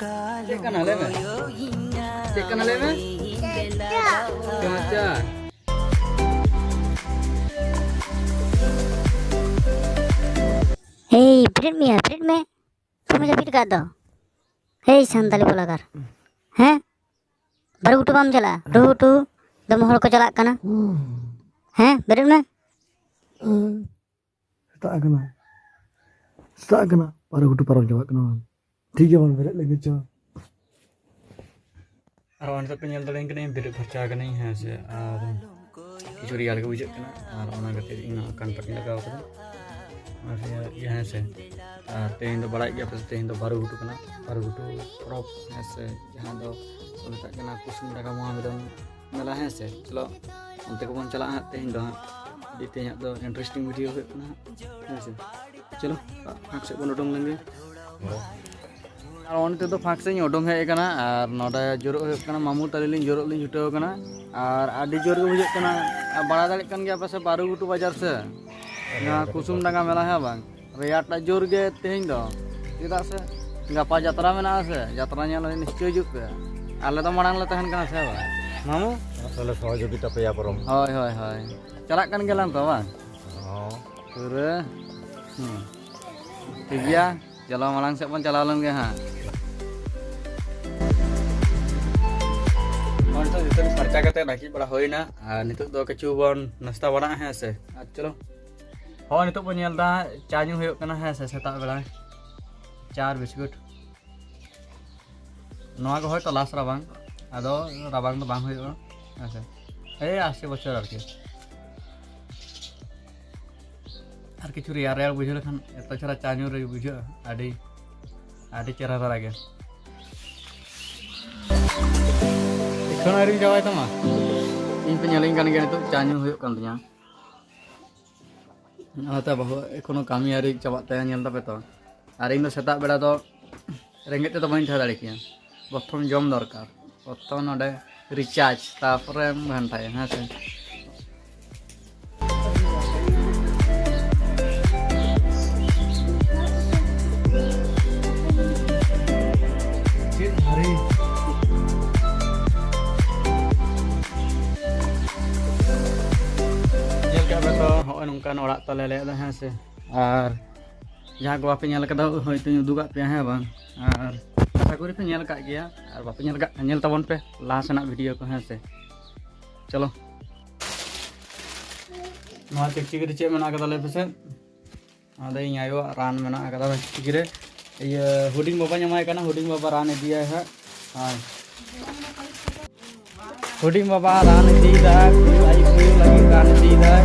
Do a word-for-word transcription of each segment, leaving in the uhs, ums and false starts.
ᱪᱮᱫ ᱠᱟᱱᱟ ᱞᱟᱹᱭ ᱢᱮ? ᱪᱮᱫ ᱠᱟᱱᱟ ᱞᱟᱹᱭ ᱢᱮ? ᱪᱚᱢᱪᱟ᱾ ᱮᱭ, ᱵᱮᱨᱮᱫ ᱢᱮᱭᱟ, ᱵᱮᱨᱮᱫ ᱢᱮ᱾ ᱪᱮᱫ ᱮᱢ ᱡᱟᱹᱯᱤᱫ ᱟᱠᱟᱫ ᱫᱚ? ᱮᱭ, ᱥᱟᱱᱛᱟᱲᱤ ᱵᱞᱚᱜᱟᱨ᱾ ᱦᱮᱸ? ᱵᱟᱹᱨᱩ ᱜᱷᱩᱴᱩ ᱵᱟᱢ ᱪᱟᱞᱟᱜᱼᱟ? ᱵᱟᱹᱨᱩ ᱜᱷᱩᱴᱩ ᱫᱚᱢᱮ ᱦᱚᱲ ᱠᱚ ᱪᱟᱞᱟᱜ ᱠᱟᱱᱟ᱾ ᱦᱮᱸ, ᱵᱮᱨᱮᱫ ᱢᱮ᱾ ᱥᱮᱛᱟᱜ ᱟᱠᱟᱱᱟ, ᱥᱮᱛᱟᱜ ᱟᱠᱟᱱᱟ, ᱵᱟᱹᱨᱩ ᱜᱷᱩᱴᱩ ᱯᱟᱨᱚᱢ ᱪᱟᱞᱟᱜ ᱠᱟᱱᱟ᱾ ᱴᱷᱤᱠ ᱜᱮᱭᱟ, ᱵᱚᱱ ᱵᱮᱨᱮᱫ ᱞᱮᱱᱜᱮ ᱪᱚ᱾ ᱟᱨ ᱱᱤᱛᱚᱜ ᱯᱮ ᱧᱮᱞ ᱫᱟᱲᱮᱭᱟᱹᱧ ᱠᱟᱱᱟ, ᱤᱧ ᱵᱮᱨᱮᱫ ᱯᱷᱟᱨᱪᱟ ᱟᱠᱟᱱᱟᱹᱧ, ᱦᱮᱸ ᱥᱮ, ᱟᱨ ᱠᱤᱪᱷᱩ ᱨᱮᱭᱟᱲ ᱜᱮ ᱵᱩᱡᱷᱟᱹᱜ ᱠᱟᱱᱟ, ᱟᱨ ᱚᱱᱟ ᱠᱷᱟᱹᱛᱤᱨ ᱤᱧ ᱱᱚᱣᱟ ᱠᱟᱱ ᱯᱟᱹᱴᱤᱧ ᱞᱟᱜᱟᱣ ᱠᱟᱫᱟ᱾ ᱟᱨ ᱤᱭᱟᱹ, ᱦᱮᱸ ᱥᱮ, ᱟᱨ ᱛᱮᱦᱮᱧ ᱫᱚ ᱵᱟᱲᱟᱭ ᱜᱮᱭᱟ ᱯᱮ, ᱛᱮᱦᱮᱧ ᱫᱚ ᱵᱟᱹᱨᱩ ᱜᱷᱩᱴᱩ ᱠᱟᱱᱟ, ᱵᱟᱹᱨᱩ ᱜᱷᱩᱴᱩ ᱯᱚᱨᱚᱵᱽ, ᱦᱮᱸ ᱥᱮ, ᱡᱟᱦᱟᱸ ᱫᱚ ᱠᱚ ᱢᱮᱛᱟᱜ ᱠᱟᱱᱟ ᱠᱩᱥᱩᱢ ᱰᱟᱸᱜᱟ ᱢᱚᱦᱟᱢᱮᱞᱚᱱ ᱢᱮᱞᱟ, ᱦᱮᱸ ᱥᱮ᱾ ᱪᱚᱞᱚ, ᱚᱱᱛᱮ ᱜᱮᱵᱚᱱ ᱪᱟᱞᱟᱜᱼᱟ ᱦᱟᱸᱜ ᱛᱮᱦᱮᱧ ᱫᱚ ᱦᱟᱸᱜ᱾ ᱟᱹᱰᱤ ᱛᱮᱦᱮᱧᱟᱜ ᱫᱚ interesting video ᱦᱩᱭᱩᱜ ᱠᱟᱱᱟ ᱦᱟᱸᱜ, ᱦᱮᱸ ᱥᱮ᱾ ᱪᱚᱞᱚ, ᱯᱷᱟᱸᱠ ᱥᱮᱫ ᱵᱚᱱ ᱩᱰᱩᱝ ᱞᱮᱱᱜᱮ᱾ ᱟᱨ ᱚᱱᱛᱮ ᱫᱚ ᱯᱷᱟᱸᱠ ᱥᱮᱫ ᱤᱧ ᱩᱰᱩᱝ ᱦᱮᱡ ᱟᱠᱟᱱᱟ, ᱟᱨ ᱱᱚᱰᱮ ᱡᱳᱨᱳᱜ ᱦᱩᱭᱩᱜ ᱠᱟᱱᱟ, ᱢᱟᱢᱩ ᱛᱟᱞᱤᱧ ᱞᱤᱧ ᱡᱳᱨᱳᱜ ᱞᱤᱧ ᱪᱷᱩᱴᱟᱹᱣ ᱟᱠᱟᱱᱟ᱾ ᱟᱨ ᱟᱹᱰᱤ ᱡᱳᱨ ᱜᱮ ᱵᱩᱡᱷᱟᱹᱜ ᱠᱟᱱᱟ᱾ ᱟᱨ ᱵᱟᱲᱟᱭ ᱫᱟᱲᱮᱭᱟᱜ ᱠᱟᱱ ᱜᱮᱭᱟ ᱯᱮ ᱥᱮ, ᱵᱟᱹᱨᱩ ᱜᱷᱩᱴᱩ ᱵᱟᱡᱟᱨ ᱥᱮ, ᱱᱚᱣᱟ ᱠᱩᱥᱩᱢ ᱰᱟᱸᱜᱟ ᱢᱮᱞᱟ, ᱦᱮᱸ ᱵᱟᱝ? ᱨᱮᱭᱟᱲ ᱴᱟᱜ ᱡᱳᱨ ᱜᱮ ᱛᱮᱦᱮᱧ ᱫᱚ, ᱪᱮᱫᱟᱜ ᱥᱮ ᱜᱟᱯᱟ ᱡᱟᱛᱨᱟ ᱢᱮᱱᱟᱜᱼᱟ ᱥᱮ, ᱡᱟᱛᱨᱟ ᱧᱮᱞ ᱱᱤᱥᱪᱚᱭ ᱦᱤᱡᱩᱜ ᱯᱮ᱾ ᱟᱞᱮ ᱫᱚ ᱢᱟᱲᱟᱝ ᱞᱮ ᱛᱟᱦᱮᱱ ᱠᱟᱱᱟ ᱥᱮ ᱵᱟᱝ ᱢᱟᱢᱩ? ᱛᱟᱦᱞᱮ ᱥᱚᱦᱚᱡᱳᱜᱤᱛᱟ ᱯᱮᱭᱟ ᱵᱚᱨᱚᱢ᱾ ᱦᱳᱭ, ᱦᱳᱭ, ᱦᱳᱭ, ᱪᱟᱞᱟᱜ ᱠᱟᱱ ᱜᱮᱭᱟᱞᱟᱝ ᱛᱚ ᱵᱟᱝ? ᱦᱚᱸ᱾ ᱯᱩᱨᱟᱹ᱾ ᱦᱩᱸ᱾ ᱴᱷᱤᱠ ᱜᱮᱭᱟ, ᱪᱚᱞᱚ ᱢᱟᱲᱟᱝ ᱥᱮᱫ ᱵᱚᱱ ᱪᱟᱞᱟᱣ ᱞᱮᱱ ᱜᱮ ᱦᱟᱸᱜ᱾ ᱱᱚᱜᱼᱚᱭ ᱱᱤᱛᱚᱜ ᱡᱚᱛᱚ ᱯᱷᱟᱨᱪᱟ ᱠᱟᱛᱮ ᱱᱟᱹᱠᱤᱡ ᱵᱟᱲᱟ ᱦᱩᱭᱱᱟ, ᱟᱨ ᱱᱤᱛᱚᱜ ᱫᱚ ᱠᱤᱪᱷᱩ ᱵᱚᱱ ᱱᱟᱥᱛᱟ ᱵᱟᱲᱟᱜᱼᱟ, ᱦᱮᱸ ᱥᱮ᱾ ᱟᱨ ᱪᱚᱞᱚ, ᱦᱳᱭ, ᱱᱤᱛᱚᱜ ᱵᱚᱱ ᱧᱮᱞ ᱮᱫᱟ, ᱪᱟ ᱧᱩ ᱦᱩᱭᱩᱜ ᱠᱟᱱᱟ, ᱦᱮᱸ ᱥᱮ, ᱥᱮᱛᱟᱜ ᱵᱮᱲᱟ ᱪᱟ ᱟᱨ ᱵᱤᱥᱠᱩᱴ᱾ ᱱᱚᱣᱟ ᱜᱮ ᱦᱚᱭᱛᱳ ᱞᱟᱥ ᱨᱟᱵᱟᱝ, ᱟᱫᱚ ᱨᱟᱵᱟᱝ ᱫᱚ ᱵᱟᱝ ᱦᱩᱭᱩᱜᱼᱟ, ᱦᱮᱸ ᱥᱮ᱾ ᱮᱭ ᱟᱥᱤ ᱵᱚᱪᱷᱚᱨ ᱟᱨᱠᱤ᱾ ᱟᱨ ᱠᱤᱪᱷᱩ ᱨᱮᱭᱟᱲ ᱨᱮᱭᱟᱲ ᱵᱩᱡᱷᱟᱹᱣ ᱞᱮᱠᱷᱟᱱ ᱮᱛᱚ ᱪᱮᱦᱨᱟ ᱪᱟ ᱧᱩ ᱨᱮ ᱵᱩᱡᱷᱟᱹᱜᱼᱟ, ᱟᱹᱰᱤ, ᱟᱹᱰᱤ ᱪᱮᱦᱨᱟ ᱫᱷᱟᱨᱟ ᱜᱮ᱾ ᱮᱠᱷᱚᱱ ᱟᱹᱣᱨᱤᱢ ᱪᱟᱵᱟᱭ ᱛᱟᱢᱟ? ᱤᱧ ᱯᱮ ᱧᱮᱞᱤᱧ ᱠᱟᱱ ᱜᱮᱭᱟ, ᱱᱤᱛᱚᱜ ᱪᱟ ᱧᱩ ᱦᱩᱭᱩᱜ ᱠᱟᱱ ᱛᱤᱧᱟ᱾ ᱚᱱᱟᱛᱮ ᱵᱟᱹᱦᱩ ᱮᱠᱷᱚᱱᱳ ᱠᱟᱹᱢᱤ ᱟᱹᱣᱨᱤ ᱪᱟᱵᱟᱜ ᱛᱟᱭᱟ, ᱧᱮᱞ ᱫᱟᱯᱮ ᱛᱚ᱾ ᱟᱨ ᱤᱧ ᱫᱚ ᱥᱮᱛᱟᱜ ᱵᱮᱲᱟ ᱫᱚ ᱨᱮᱸᱜᱮᱡ ᱛᱮᱫᱚ ᱵᱟᱹᱧ ᱛᱟᱦᱮᱸ ᱫᱟᱲᱮ ᱠᱮᱭᱟ᱾ ᱯᱨᱚᱛᱷᱚᱢ ᱡᱚᱢ ᱫᱚᱨᱠᱟᱨ, ᱯᱨᱚᱛᱷᱚᱢ ᱱᱚᱰᱮ recharge, ᱛᱟᱨᱯᱚᱨᱮᱢ ᱜᱷᱟᱱᱴᱟᱭᱟ, ᱦᱮᱸ ᱥᱮ? ᱧᱮᱞ ᱠᱟᱜ ᱯᱮ ᱛᱚ, ᱦᱚᱸᱜᱼᱚᱭ ᱱᱚᱝᱠᱟᱱ ᱚᱲᱟᱜ ᱛᱟᱞᱮ ᱟᱞᱮᱭᱟᱜ ᱫᱚ, ᱦᱮᱸ ᱥᱮ᱾ ᱟᱨ ᱡᱟᱦᱟᱸ ᱠᱚ ᱵᱟᱯᱮ ᱧᱮᱞ ᱠᱟᱫᱟ, ᱦᱳᱭᱛᱳᱧ ᱩᱫᱩᱜᱟᱜ ᱯᱮᱭᱟ, ᱦᱮᱸ ᱵᱟᱝ? ᱟᱨ ᱟᱥᱟ ᱠᱚᱨᱮ ᱯᱮ ᱧᱮᱞ ᱠᱟᱜ ᱜᱮᱭᱟ, ᱟᱨ ᱵᱟᱯᱮ ᱧᱮᱞ ᱠᱟᱜ ᱠᱷᱟᱱ ᱧᱮᱞ ᱛᱟᱵᱚᱱ ᱯᱮ ᱞᱟᱦᱟ ᱥᱮᱱᱟᱜ ᱵᱷᱤᱰᱤᱭᱳ ᱠᱚ, ᱦᱮᱸ ᱥᱮ᱾ ᱪᱚᱞᱚ, ᱱᱚᱣᱟ ᱪᱤᱠᱪᱤᱠᱤ ᱨᱮ ᱪᱮᱫ ᱢᱮᱱᱟᱜ ᱠᱟᱫᱟ ᱞᱟᱹᱭ ᱯᱮᱥᱮ? ᱚᱱᱟ ᱫᱚ ᱤᱧ ᱟᱭᱳᱣᱟᱜ ᱨᱟᱱ ᱢᱮᱱᱟᱜ ᱟᱠᱟᱫᱟ ᱪᱤᱠᱪᱤᱠᱤ ᱨᱮ᱾ ᱤᱭᱟᱹ, ᱦᱩᱰᱤᱧ ᱵᱟᱵᱟᱧ ᱮᱢᱟᱭ ᱠᱟᱱᱟ, ᱦᱩᱰᱤᱧ ᱵᱟᱵᱟ ᱨᱟᱱ ᱤᱫᱤᱭᱟᱭ ᱦᱟᱸᱜ᱾ ᱦᱳᱭ᱾ ᱦᱩᱰᱤᱧ ᱵᱟᱵᱟ ᱨᱟᱱ ᱤᱫᱤᱭᱮᱫᱟ, ᱠᱩᱭᱩ ᱟᱭᱩ ᱠᱩᱭᱩ ᱞᱟᱹᱜᱤᱫ ᱨᱟᱱ ᱤᱫᱤᱭᱮᱫᱟᱭ᱾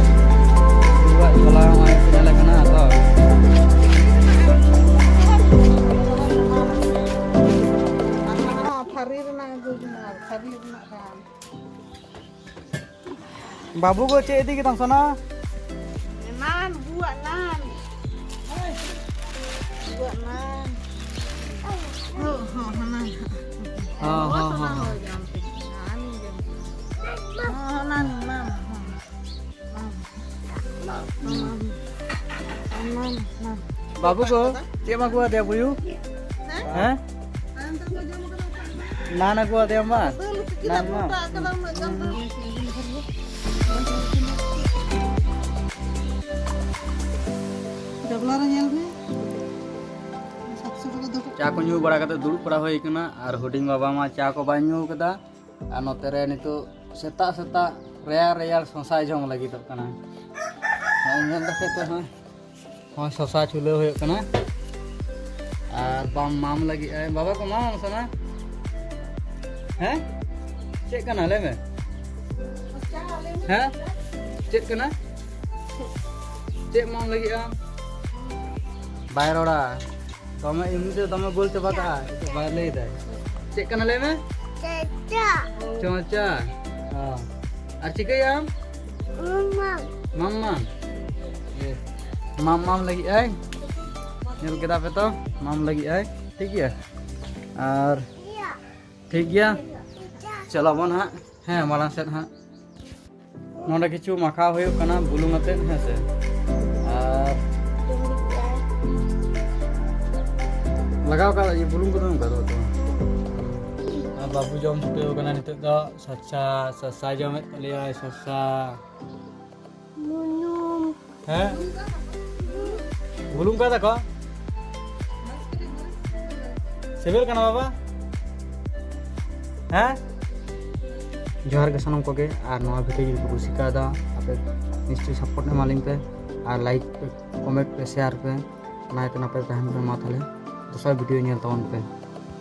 ᱠᱩᱭᱩᱣᱟᱜ ᱡᱷᱚᱞᱟ ᱦᱚᱸ ᱧᱮᱞᱮ ᱠᱟᱱᱟ ᱟᱫᱚ᱾ ᱛᱷᱟᱹᱨᱤ ᱨᱮᱱᱟᱜ ᱟᱹᱜᱩ ᱠᱟᱱᱟ, ᱛᱷᱟᱹᱨᱤ ᱨᱮᱱᱟᱜ ᱨᱟᱱ᱾ ᱵᱟᱹᱵᱩ ᱜᱚ, ᱪᱮᱫ ᱤᱫᱤ ᱠᱮᱫᱟᱢ ᱥᱚᱱᱟ? ᱱᱟᱱ, ᱵᱩᱣᱟᱜ ᱱᱟᱱ᱾ ᱵᱩᱣᱟᱜ ᱱᱟᱱ᱾ ᱦᱚᱸ, ᱦᱚᱸ, ᱦᱟᱱᱟ᱾ ᱦᱚᱸ, ᱦᱚᱸ, ᱥᱚᱱᱟ ᱦᱚᱸ, ᱦᱚᱸ᱾ ᱦᱚᱸ, ᱡᱚᱢ ᱯᱮ᱾ ᱟᱢ ᱡᱚᱢ ᱯᱮ᱾ ᱦᱚᱸ, ᱦᱚᱸ, ᱱᱟᱱ, ᱱᱟᱱ, ᱦᱚᱸ᱾ ᱱᱟᱱ, ᱱᱟᱱ, ᱱᱟᱱ, ᱱᱟᱱ᱾ ᱵᱟᱹᱵᱩ ᱜᱚ, ᱪᱮᱫ ᱮᱢ ᱟᱹᱜᱩ ᱟᱫᱮᱭᱟ ᱵᱩᱭᱩ? ᱦᱮᱸ? ᱦᱮᱸ? ᱱᱟᱱ ᱟᱹᱜᱩ ᱟᱫᱮᱭᱟᱢ ᱵᱟᱝ? ᱱᱟᱱ ᱢᱟ᱾ ᱜᱟᱢᱞᱟ ᱨᱮ ᱧᱮᱞ ᱢᱮ᱾ ᱥᱟᱛᱥᱚ ᱴᱟᱠᱟ ᱫᱚ᱾ ᱪᱟ ᱠᱚ ᱧᱩ ᱵᱟᱲᱟ ᱠᱟᱛᱮ ᱫᱩᱲᱩᱵ ᱵᱟᱲᱟ ᱦᱩᱭ ᱠᱟᱱᱟ, ᱟᱨ ᱦᱩᱰᱤᱧ ᱵᱟᱵᱟ ᱢᱟ ᱪᱟ ᱠᱚ ᱵᱟᱭ ᱧᱩ ᱠᱟᱫᱟ, ᱟᱨ ᱱᱚᱛᱮ ᱨᱮ ᱱᱤᱛᱚᱜ ᱥᱮᱛᱟᱜ ᱥᱮᱛᱟᱜ ᱨᱮᱭᱟᱲ ᱨᱮᱭᱟᱲ ᱥᱚᱥᱟᱭ ᱡᱚᱢ ᱞᱟᱹᱜᱤᱫᱚᱜ ᱠᱟᱱᱟ᱾ ᱱᱚᱜᱼᱚᱭ ᱧᱮᱞ ᱫᱟᱯᱮ ᱛᱚ, ᱦᱚᱸ᱾ ᱦᱚᱸ, ᱥᱚᱥᱟ ᱪᱩᱞᱟᱹᱣ ᱦᱩᱭᱩᱜ ᱠᱟᱱᱟ᱾ ᱟᱨ ᱵᱟᱢ ᱢᱟᱢ ᱞᱟᱹᱜᱤᱫ ᱟᱭ᱾ ᱵᱟᱵᱟ ᱠᱚ ᱢᱟᱢ ᱥᱟᱱᱟ? ᱦᱮᱸ? ᱪᱮᱫ ᱠᱟᱱᱟ? ᱞᱟᱹᱭ ᱢᱮ᱾ ᱦᱮᱸ? ᱪᱮᱫ ᱠᱟᱱᱟ? ᱪᱮᱫ ᱢᱟᱢ ᱞᱟᱹᱜᱤᱫ ᱟᱢ? ᱵᱟᱭ ᱨᱚᱲᱟ᱾ ᱫᱚᱢᱮ ᱮᱢᱱᱤ ᱛᱮ ᱫᱚᱢᱮ ᱜᱳᱞ ᱪᱟᱵᱟ ᱠᱟᱜᱼᱟ᱾ ᱱᱤᱛᱚᱜ ᱵᱟᱭ ᱞᱟᱹᱭ ᱫᱟᱭ᱾ ᱪᱮᱫ ᱠᱟᱱᱟ? ᱞᱟᱹᱭ ᱢᱮ᱾ ᱪᱚᱪᱟ᱾ ᱪᱚᱪᱟ᱾ ᱦᱚᱸ᱾ ᱟᱨ ᱪᱤᱠᱟᱹᱭᱟᱢ? ᱢᱟᱢᱟ᱾ ᱢᱟᱢᱟ᱾ ᱤᱭᱟᱹ, ᱢᱟᱢᱟᱢ ᱞᱟᱹᱜᱤᱫ ᱟᱭ᱾ ᱧᱮᱞ ᱠᱮᱫᱟ ᱯᱮ ᱛᱚ, ᱢᱟᱢ ᱞᱟᱹᱜᱤᱫ ᱟᱭ᱾ ᱴᱷᱤᱠ ᱜᱮᱭᱟ? ᱟᱨ ᱤᱭᱟᱹ᱾ ᱴᱷᱤᱠ ᱜᱮᱭᱟ? ᱪᱚᱪᱟ᱾ ᱪᱟᱞᱟᱜ ᱵᱚᱱ ᱦᱟᱸᱜ᱾ ᱦᱮᱸ, ᱢᱟᱲᱟᱝ ᱥᱮᱫ ᱦᱟᱸᱜ᱾ ᱱᱚᱰᱮ ᱠᱤᱪᱷᱩ ᱢᱟᱠᱷᱟᱣ ᱦᱩᱭᱩᱜ ᱠᱟᱱᱟ ᱵᱩᱞᱩᱝ ᱟᱛᱮᱫ, ᱦᱮᱸ ᱥᱮ᱾ ᱟᱨ ᱞᱟᱜᱟᱣ ᱠᱟᱜ ᱤᱭᱟᱹ ᱵᱩᱞᱩᱝ ᱠᱚᱫᱚ ᱚᱱᱠᱟ ᱫᱚ ᱛᱚ᱾ ᱵᱟᱹᱵᱩ ᱡᱚᱢ ᱪᱷᱩᱴᱟᱹᱣ ᱠᱟᱱᱟ ᱱᱤᱛᱚᱜ ᱫᱚ᱾ ᱥᱚᱥᱟ, ᱥᱚᱥᱟ ᱡᱚᱢᱮᱫ ᱛᱟᱞᱮᱭᱟᱭ, ᱥᱚᱥᱟ᱾ ᱵᱩᱞᱩᱝ᱾ ᱦᱮᱸ? ᱵᱩᱞᱩᱝ ᱠᱟᱫᱟ ᱠᱚ? ᱥᱤᱵᱤᱞ ᱠᱟᱱᱟ ᱵᱟᱵᱟ? ᱦᱮᱸ? ᱡᱚᱦᱟᱨ ᱜᱮ ᱥᱟᱱᱟᱢ ᱠᱚᱜᱮ, ᱟᱨ ᱱᱚᱣᱟ ᱵᱷᱤᱰᱤᱭᱳ ᱡᱩᱫᱤ ᱯᱮ ᱠᱩᱥᱤ ᱠᱟᱣᱫᱟ, ᱟᱯᱮ ᱱᱤᱥᱪᱚᱭ ᱥᱟᱯᱳᱨᱴ ᱮᱢᱟᱞᱤᱧ ᱯᱮ, ᱟᱨ ᱞᱟᱭᱤᱠ ᱯᱮ, ᱠᱚᱢᱮᱱᱴ ᱯᱮ, ᱥᱮᱭᱟᱨ ᱯᱮ᱾ ᱱᱟᱭᱛᱮ ᱱᱟᱯᱟᱭ ᱛᱟᱦᱮᱱ ᱯᱮ᱾ ᱢᱟ ᱛᱟᱦᱞᱮ ᱫᱚᱥᱟᱨ ᱵᱷᱤᱰᱤᱭᱳ ᱧᱮᱞ ᱛᱟᱵᱚᱱ ᱯᱮ᱾